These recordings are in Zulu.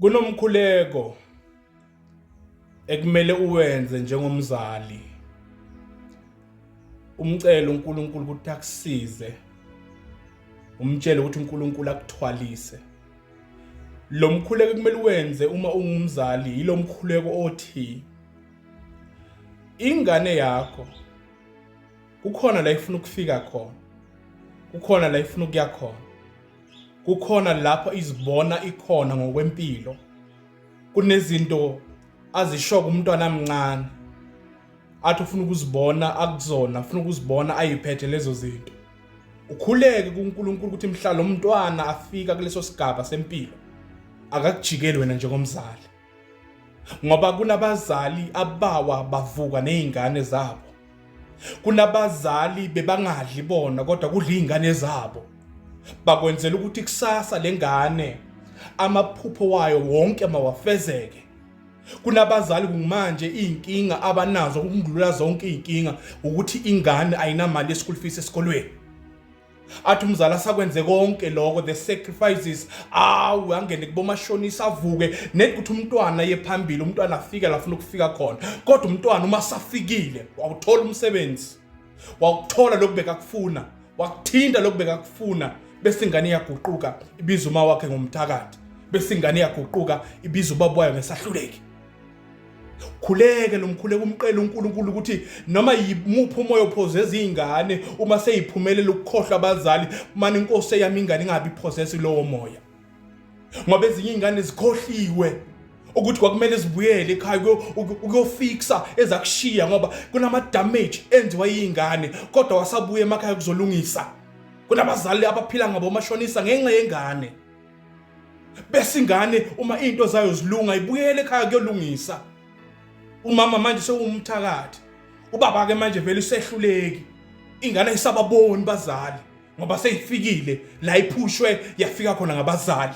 Kunomkhuleko ekumele uwenze njengomzali. Umcele uNkulunkulu ukuthi akusize. Umtshele ukuthi uNkulunkulu akuthwalise. Lo mkhuleko ekumele uwenze uma ungumzali yilo mkhuleko othi ingane yakho kukhona la ifuna ukufika khona. Kukhona la ifuna ukuya khona. Kukhona lapho izibona ikhona ngokwempilo. Kunezinto azisho kumntwana amncane athi ufuna ukuzibona akuzona, ufuna ukuzibona ayiphethe lezo zinto. Ukhuleke kuNkulunkulu ukuthi mhla lo mntwana afika kuleso sigaba sempilo akakujikeli wena njengomzali. Ngoba kunabazali abawa bavuka nezingane zabo. Kunabazali bebangadli bona kodwa kudla izingane zabo. Bakwenzela ukuthi kusasa lengane amaphupho wayo wonke mawafezeke. Kunabazali kumanje izinkinga abanazo ukundlula zonke izinkinga ukuthi ingane ayinamali ye-school fees esikolweni. Athi umzali asakwenze konke lokho, the sacrifices, awu angene kubomashonisa avuke nedi ukuthi umntwana aye phambili, umntwana afike la afuna ukufika khona. Kodwa umntwana uma safikile wawuthola umsebenzi, wawuthola lokhu bekakufuna, wakuthinta lokhu bekakufuna, bese ingane iyaguquka ibiza uma wakhe ngomthakathi, bese ingane iyaguquka ibiza ubaba wayo ngesahluleki. Khuleke lo mkhuleko umqele uNkulunkulu ukuthi noma yimuphi umoya ophozeza izingane uma seyiphumelela ukukhohlwa abazali, mani inkosi eyami ingane ingabi iphozesa lowo moya. Ngoba ezinye izingane zikhohliwe ukuthi kwakumele zibuyele ekhaya ukuyofixa ezakushiya ngoba kunama damage enziwa izingane kodwa wasabuya emakhaya kuzolungisa. Kunabazali abaphila ngabo omashonisa ngenxa yengane. Bese ingane uma into zayo zilunga ibuyele ekhaya kuyolungisa. Umama manje sewumthakathi. Ubaba ke manje vele usehluleki. Ingane ayisababoni bazali ngoba seyifikile la iphushwe yafika khona ngabazali.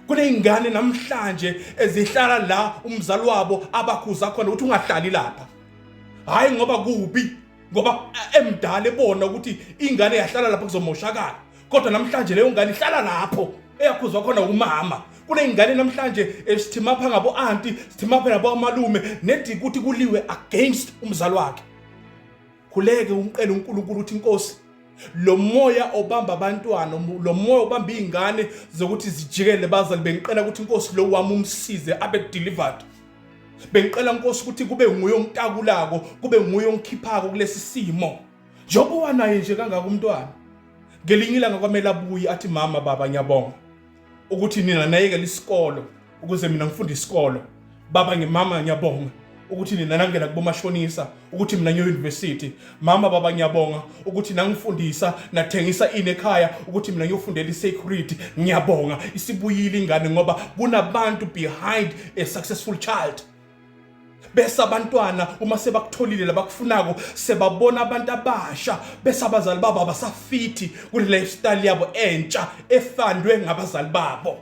Kuneyingane namhlanje ezihlala la umzali wabo abakhuza khona ukuthi ungahlali lapha. Hayi ngoba kubi, ngoba emdala ebona ukuthi ingane yahlala lapha kuzomoshakala. Kodwa namhlanje leyo ngane ihlala lapho eyakhuzwa khona umama. Kuneyingane namhlanje esithimapha ngabo anti, sithimapha nabo malume nedi ukuthi kuliwe against umzali wakhe. Khuleke umqele uNkulunkulu ukuthi inkosi lo moya obamba abantwana, lo moya obamba izingane zokuthi zijikele bazali, bengiqela ukuthi inkosi lo wami umsize abe delivered. Bengiqela inkosi ukuthi kube nguye ongitakulako, kube nguye ongikhiphako kulesi simo. Njengoba wanaye nje kangaka umntwana. Ngelinye ilanga kwamele abuye athi mama baba ngiyabonga ukuthi nina nayekela isikolo ukuze mina ngifunde isikolo. Baba ngimama ngiyabonga ukuthi nina nangena kubomashonisa ukuthi mina ngiyo university. Mama baba ngiyabonga ukuthi nangifundisa nathengisa ini ekhaya ukuthi mina ngiyofundela i-security. Ngiyabonga isibuyile ingane ngoba kunabantu behind a successful child. Bese abantwana uma sebakutholile labakufunako sebabona abantu abasha, bese abazali babo abasafithi kule lifestyle yabo entsha efandwe ngabazali babo.